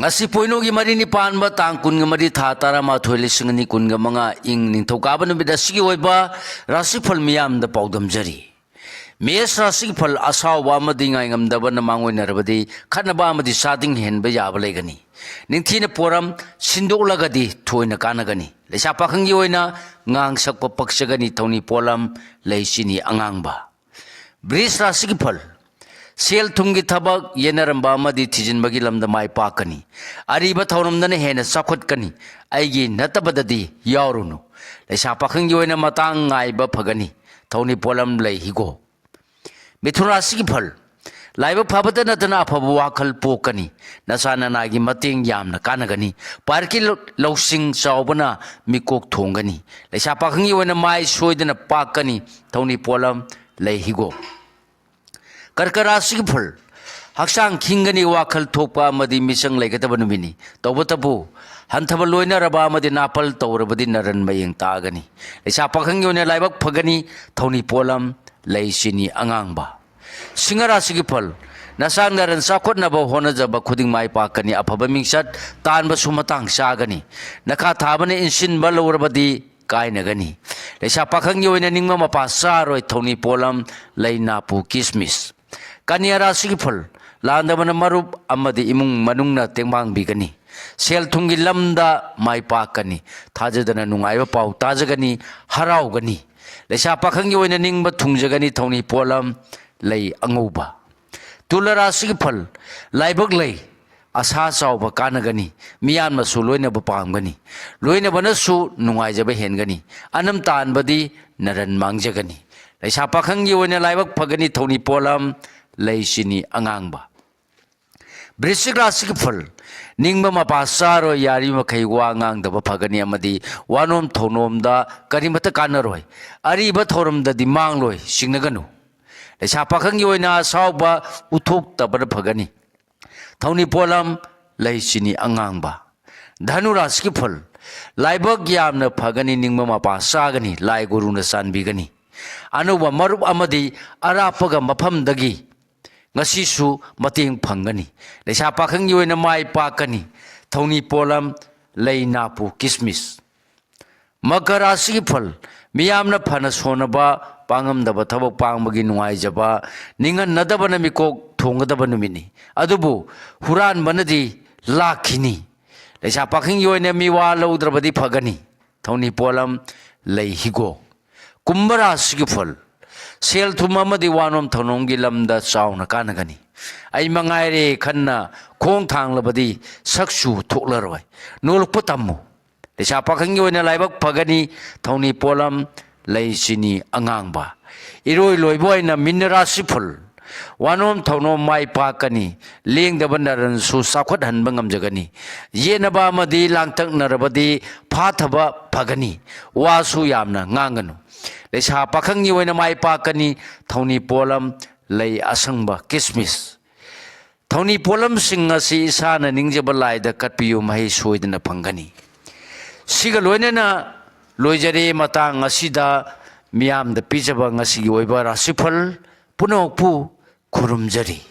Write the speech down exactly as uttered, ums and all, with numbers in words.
ꯉꯁꯤ ꯄꯣꯏꯅꯨꯒꯤ ꯃꯔꯤꯅꯤ ꯄꯥꯟꯕ ꯇꯥꯡ ꯀꯨꯟꯒ ꯃꯔꯤ, ꯊꯥ ꯇꯔꯥꯃꯥꯊꯣꯏ, ꯂꯤꯁꯤꯡ ꯑꯅꯤ ꯀꯨꯟꯒ ꯃꯉꯥ, ꯏꯪ ꯅꯤꯡꯊꯧꯀꯥꯕ ꯅꯨꯃꯤꯠ ꯑꯁꯤꯒꯤ ꯑꯣꯏꯕ ꯔꯥꯁꯤꯐꯜ ꯃꯤꯌꯥꯝꯗ ꯄꯥꯎꯗꯝꯖꯔꯤ꯫ ꯃꯦꯁ ꯔꯥꯁꯤꯒꯤ ꯐꯜ ꯑꯁꯥꯎꯕ ꯑꯃꯗꯤ ꯉꯥꯏꯉꯝꯗꯕꯅ ꯃꯥꯡꯑꯣꯏꯅꯔꯕꯗꯤ ꯈꯠꯅꯕ ꯑꯃꯗꯤ ꯆꯥꯗꯤꯡ ꯍꯦꯟꯕ ꯌꯥꯕ ꯂꯩꯒꯅꯤ꯫ ꯅꯤꯡꯊꯤꯅ ꯄꯣꯔꯝ ꯁꯤꯟꯗꯣꯛꯂꯒꯗꯤ ꯊꯣꯏꯅ ꯀꯥꯟꯅꯒꯅꯤ꯫ ꯂꯩꯁꯥ ꯄꯥꯈꯪꯒꯤ ꯑꯣꯏꯅ ꯉꯥꯡ ꯁꯛꯄ ꯄꯛꯆꯒꯅꯤ꯫ ꯊꯧꯅꯤ ꯄꯣꯠꯂꯝ ꯂꯩ ꯆꯤꯅꯤ ꯑꯉꯥꯡꯕ꯫ ꯕ꯭ꯔꯤꯖ ꯔꯥꯁꯤꯒꯤ ꯐꯜ: ꯁꯦꯜ ꯊꯨꯝꯒꯤ ꯊꯕꯛ ꯌꯦꯟꯅꯔꯝꯕ ꯑꯃꯗꯤ ꯊꯤꯖꯤꯟꯕꯒꯤ ꯂꯝꯗ ꯃꯥꯏ ꯄꯥꯛꯀꯅꯤ꯫ ꯑꯔꯤꯕ ꯊꯧꯔꯝꯗꯅ ꯍꯦꯟꯅ ꯆꯥꯎꯈꯠꯀꯅꯤ꯫ ꯑꯩꯒꯤ ꯅꯠꯇꯕꯗꯗꯤ ꯌꯥꯎꯔꯨꯅꯨ꯫ ꯂꯩꯁꯥ ꯄꯥꯈꯪꯒꯤ ꯑꯣꯏꯅ ꯃꯇꯥꯡ ꯉꯥꯏꯕ ꯐꯒꯅꯤ꯫ ꯊꯧꯅꯤ ꯄꯣꯠꯂꯝ ꯂꯩ ꯍꯤꯒꯣꯛ꯫ ꯃꯤꯊꯨꯟ ꯔꯥꯁꯤꯒꯤ ꯐꯜ: ꯂꯥꯏꯕꯛ ꯐꯕꯇ ꯅꯠꯇꯅ ꯑꯐꯕ ꯋꯥꯈꯜ ꯄꯣꯛꯀꯅꯤ꯫ ꯅꯆꯥ ꯅꯅꯥꯒꯤ ꯃꯇꯦꯡ ꯌꯥꯝꯅ ꯀꯥꯟꯅꯒꯅꯤ꯫ ꯄꯥꯔꯤꯈꯤ ꯂꯧ-, ꯂꯧꯁꯤꯡ ꯆꯥꯎꯕꯅ ꯃꯤꯀꯣꯛ ꯊꯣꯡꯒꯅꯤ꯫ ꯂꯩꯁꯥ ꯄꯥꯈꯪꯒꯤ ꯑꯣꯏꯅ ꯃꯥꯏ ꯁꯣꯏꯗꯅ ꯄꯥꯛꯀꯅꯤ꯫ ꯊꯧꯅꯤ ꯄꯣꯠꯂꯝ ꯂꯩ ꯍꯤꯒꯣꯛ꯫ ꯀꯔꯀ ꯔꯥꯁꯤꯒꯤ ꯐꯜ: ꯍꯛꯆꯥꯡ ꯈꯤꯡꯒꯅꯤ꯫ ꯋꯥꯈꯜ ꯊꯣꯛꯄ ꯑꯃꯗꯤ ꯃꯤꯆꯪ ꯂꯩꯒꯗꯕ ꯅꯨꯃꯤꯠꯅꯤ꯫ ꯇꯧꯕꯇꯕꯨ ꯍꯟꯊꯕ ꯂꯣꯏꯅꯔꯕ ꯑꯃꯗꯤ ꯅꯥꯄꯜ ꯇꯧꯔꯕꯗꯤ ꯅꯔꯟ ꯃꯌꯦꯡ ꯇꯥꯒꯅꯤ꯫ ꯂꯩꯁꯥ ꯄꯥꯈꯪꯒꯤ ꯑꯣꯏꯅ ꯂꯥꯏꯕꯛ ꯐꯒꯅꯤ꯫ ꯊꯧꯅꯤ ꯄꯣꯠꯂꯝ ꯂꯩ ꯆꯤꯅꯤ ꯑꯉꯥꯡꯕ꯫ ꯁꯤꯡꯍ ꯔꯥꯁꯤꯒꯤ ꯐꯜ: ꯅꯆꯥ ꯅꯔꯟ ꯆꯥꯎꯈꯠꯅꯕ ꯍꯣꯠꯅꯖꯕ ꯈꯨꯗꯤꯡ ꯃꯥꯏ ꯄꯥꯛꯀꯅꯤ꯫ ꯑꯐꯕ ꯃꯤꯡꯆꯠ ꯇꯥꯟꯕꯁꯨ ꯃꯇꯥꯡ ꯆꯥꯒꯅꯤ꯫ ꯅꯈꯥ ꯊꯥꯕꯅ ꯏꯟꯁꯤꯟꯕ ꯂꯧꯔꯕꯗꯤ ꯀꯥꯏꯅꯒꯅꯤ꯫ ꯂꯩꯁꯥ ꯄꯥꯈꯪꯒꯤ ꯑꯣꯏꯅ ꯅꯤꯡꯕ ꯃꯄꯥ ꯆꯥꯔꯣꯏ꯫ ꯊꯧꯅꯤ ꯄꯣꯠꯂꯝ ꯂꯩ ꯅꯥꯄꯨ ꯀꯤꯁꯃꯤꯁ꯫ ꯀꯟꯌꯥ ꯔꯥꯁꯤꯒꯤ ꯐꯜ: ꯂꯥꯟꯗꯕꯅ ꯃꯔꯨꯞ ꯑꯃꯗꯤ ꯏꯃꯨꯡ ꯃꯅꯨꯡꯅ ꯇꯦꯡꯕꯥꯡꯕꯤꯒꯅꯤ꯫ ꯁꯦꯜ ꯊꯨꯝꯒꯤ ꯂꯝꯗ ꯃꯥꯏ ꯄꯥꯛꯀꯅꯤ꯫ ꯊꯥꯖꯗꯅ ꯅꯨꯡꯉꯥꯏꯕ ꯄꯥꯎ ꯇꯥꯖꯒꯅꯤ, ꯍꯔꯥꯎꯒꯅꯤ꯫ ꯂꯩꯁꯥ ꯄꯥꯈꯪꯒꯤ ꯑꯣꯏꯅ ꯅꯤꯡꯕ ꯊꯨꯡꯖꯒꯅꯤ꯫ ꯊꯧꯅꯤ ꯄꯣꯠꯂꯝ ꯂꯩ ꯑꯉꯧꯕ꯫ ꯇꯨꯂ ꯔꯥꯁꯤꯒꯤ ꯐꯜ: ꯂꯥꯏꯕꯛ ꯂꯩ꯫ ꯑꯁꯥ ꯆꯥꯎꯕ ꯀꯥꯟꯅꯒꯅꯤ꯫ ꯃꯤꯌꯥꯝꯅꯁꯨ ꯂꯣꯏꯅꯕ ꯄꯥꯝꯒꯅꯤ꯫ ꯂꯣꯏꯅꯕꯅꯁꯨ ꯅꯨꯡꯉꯥꯏꯖꯕ ꯍꯦꯟꯒꯅꯤ꯫ ꯑꯅꯝ ꯇꯥꯟꯕꯗꯤ ꯅꯔꯟ ꯃꯥꯡꯖꯒꯅꯤ꯫ ꯂꯩꯁꯥ ꯄꯥꯈꯪꯒꯤ ꯑꯣꯏꯅ ꯂꯥꯏꯕꯛ ꯐꯒꯅꯤ꯫ ꯊꯧꯅꯤ ꯄꯣꯠꯂꯝ ꯂꯩ ꯆꯤꯅꯤ ꯑꯉꯥꯡꯕ꯫ ꯕ꯭ꯔꯤꯁꯤꯛ ꯔꯥꯁꯤꯒꯤ ꯐꯜ: ꯅꯤꯡꯕ ꯃꯄꯥ ꯆꯥꯔꯣꯏ꯫ ꯌꯥꯔꯤꯕ ꯃꯈꯩ ꯋꯥ ꯉꯥꯡꯗꯕ ꯐꯒꯅꯤ ꯑꯃꯗꯤ ꯋꯥꯅꯣꯝ ꯊꯧꯅꯣꯝꯗ ꯀꯔꯤꯃꯠꯇ ꯀꯥꯟꯅꯔꯣꯏ꯫ ꯑꯔꯤꯕ ꯊꯧꯔꯝꯗꯗꯤ ꯃꯥꯡꯂꯣꯏ, ꯁꯤꯡꯅꯒꯅꯨ꯫ ꯂꯩꯁꯥ ꯄꯥꯈꯪꯒꯤ ꯑꯣꯏꯅ ꯑꯁꯥꯎꯕ ꯎꯠꯊꯣꯛꯇꯕꯅ ꯐꯒꯅꯤ꯫ ꯊꯧꯅꯤ ꯄꯣꯠꯂꯝ ꯂꯩ ꯆꯤꯅꯤ ꯑꯉꯥꯡꯕ꯫ ꯙꯅꯨ ꯔꯥꯁꯤꯒꯤ ꯐꯜ: ꯂꯥꯏꯕꯛ ꯌꯥꯝꯅ ꯐꯒꯅꯤ꯫ ꯅꯤꯡꯕ ꯃꯄꯥ ꯆꯥꯒꯅꯤ꯫ ꯂꯥꯏ ꯒꯨꯔꯨꯅ ꯆꯥꯟꯕꯤꯒꯅꯤ꯫ ꯑꯅꯧꯕ ꯃꯔꯨꯞ ꯑꯃꯗꯤ ꯑꯔꯥꯞꯄꯒ ꯃꯐꯝꯗꯒꯤ ꯉꯁꯤꯁꯨ ꯃꯇꯦꯡ ꯐꯪꯒꯅꯤ꯫ ꯂꯩꯁꯥ ꯄꯥꯈꯪꯒꯤ ꯑꯣꯏꯅ ꯃꯥꯏ ꯄꯥꯛꯀꯅꯤ꯫ ꯊꯧꯅꯤ ꯄꯣꯂꯝ, ꯂꯩ ꯅꯥꯄꯨ ꯀꯤꯁꯃꯤꯁ꯫ ꯃꯀꯔ ꯔꯥꯁꯤꯒꯤ ꯐꯜ, ꯃꯤꯌꯥꯝꯅ ꯐꯅ ꯁꯣꯟꯅꯕ, ꯄꯥꯡꯉꯝꯗꯕ ꯊꯕꯛ ꯄꯥꯡꯕꯒꯤ ꯅꯨꯡꯉꯥꯏꯖꯕ, ꯅꯤꯡꯍꯟꯅꯗꯕꯅ ꯃꯤꯀꯣꯛ ꯊꯣꯡꯒꯗꯕ ꯅꯨꯃꯤꯠꯅꯤ꯫ ꯑꯗꯨꯕꯨ ꯍꯨꯔꯥꯟꯕꯅꯗꯤ ꯂꯥꯛꯈꯤꯅꯤ꯫ ꯂꯩꯁꯥ ꯄꯥꯈꯪꯒꯤ ꯑꯣꯏꯅ ꯃꯤꯋꯥ ꯂꯧꯗ꯭ꯔꯕꯗꯤ ꯐꯒꯅꯤ꯫ ꯊꯧꯅꯤ ꯄꯣꯂꯝ, ꯂꯩ ꯍꯤꯒꯣꯛ꯫ ꯀꯨꯝꯚ ꯔꯥꯁꯤꯒꯤ ꯐꯜ, ꯁꯦꯜ ꯊꯨꯝ ꯑꯃꯗꯤ ꯋꯥꯅꯣꯝ ꯊꯧꯅꯣꯝꯒꯤ ꯂꯝꯗ ꯆꯥꯎꯅ ꯀꯥꯟꯅꯒꯅꯤ꯫ ꯑꯩ ꯃꯉꯥꯏꯔꯦ ꯈꯟꯅ ꯈꯣꯡ ꯊꯥꯡꯂꯕꯗꯤ ꯁꯛꯁꯨ ꯊꯣꯛꯂꯔꯣꯏ꯫ ꯅꯣꯂꯨꯛꯄ ꯇꯝꯃꯨ꯫ ꯂꯩꯁꯥ ꯄꯥꯈꯪꯒꯤ ꯑꯣꯏꯅ ꯂꯥꯏꯕꯛ ꯐꯒꯅꯤ꯫ ꯊꯧꯅꯤ ꯄꯣꯂꯝ, ꯂꯩ ꯆꯤꯅꯤ ꯑꯉꯥꯡꯕ꯫ ꯏꯔꯣꯏ ꯂꯣꯏꯕ ꯑꯣꯏꯅ ꯃꯤꯟꯅ ꯔꯥꯁꯤ ꯐꯜ, ꯋꯥꯅꯣꯝ ꯊꯧꯅꯣꯝ ꯃꯥꯏ ꯄꯥꯛꯀꯅꯤ꯫ ꯂꯦꯡꯗꯕ ꯅꯔꯟꯁꯨ ꯆꯥꯎꯈꯠꯍꯟꯕ ꯉꯝꯖꯒꯅꯤ꯫ ꯌꯦꯠꯅꯕ ꯑꯃꯗꯤ ꯂꯥꯡꯇꯛꯅꯔꯕꯗꯤ ꯐꯥꯊꯕ ꯐꯒꯅꯤ꯫ ꯋꯥꯁꯨ ꯌꯥꯝꯅ ꯉꯥꯡꯒꯅꯨ꯫ ꯂꯩꯁꯥ ꯄꯥꯈꯪꯒꯤ ꯑꯣꯏꯅ ꯃꯥꯏ ꯄꯥꯛꯀꯅꯤ꯫ ꯊꯧꯅꯤ ꯄꯣꯂꯝ, ꯂꯩ ꯑꯁꯪꯕ ꯀꯤꯁꯃꯤꯁ꯫ ꯊꯧꯅꯤ ꯄꯣꯠꯂꯝꯁꯤꯡ ꯑꯁꯤ ꯏꯁꯥꯅ ꯅꯤꯡꯖꯕ ꯂꯥꯏꯗ ꯀꯠꯄꯤꯌꯨ, ꯃꯍꯩ ꯁꯣꯏꯗꯅ ꯐꯪꯒꯅꯤ꯫ ꯁꯤꯒ ꯂꯣꯏꯅꯅ ꯂꯣꯏꯖꯔꯦ ꯃꯇꯥꯡ ꯑꯁꯤꯗ ꯃꯤꯌꯥꯝꯗ ꯄꯤꯖꯕ ꯉꯁꯤꯒꯤ ꯑꯣꯏꯕ ꯔꯥꯁꯤꯐꯜ ꯄꯨꯝꯅꯃꯛꯄꯨ ꯈꯨꯔꯨꯝꯖꯔꯤ꯫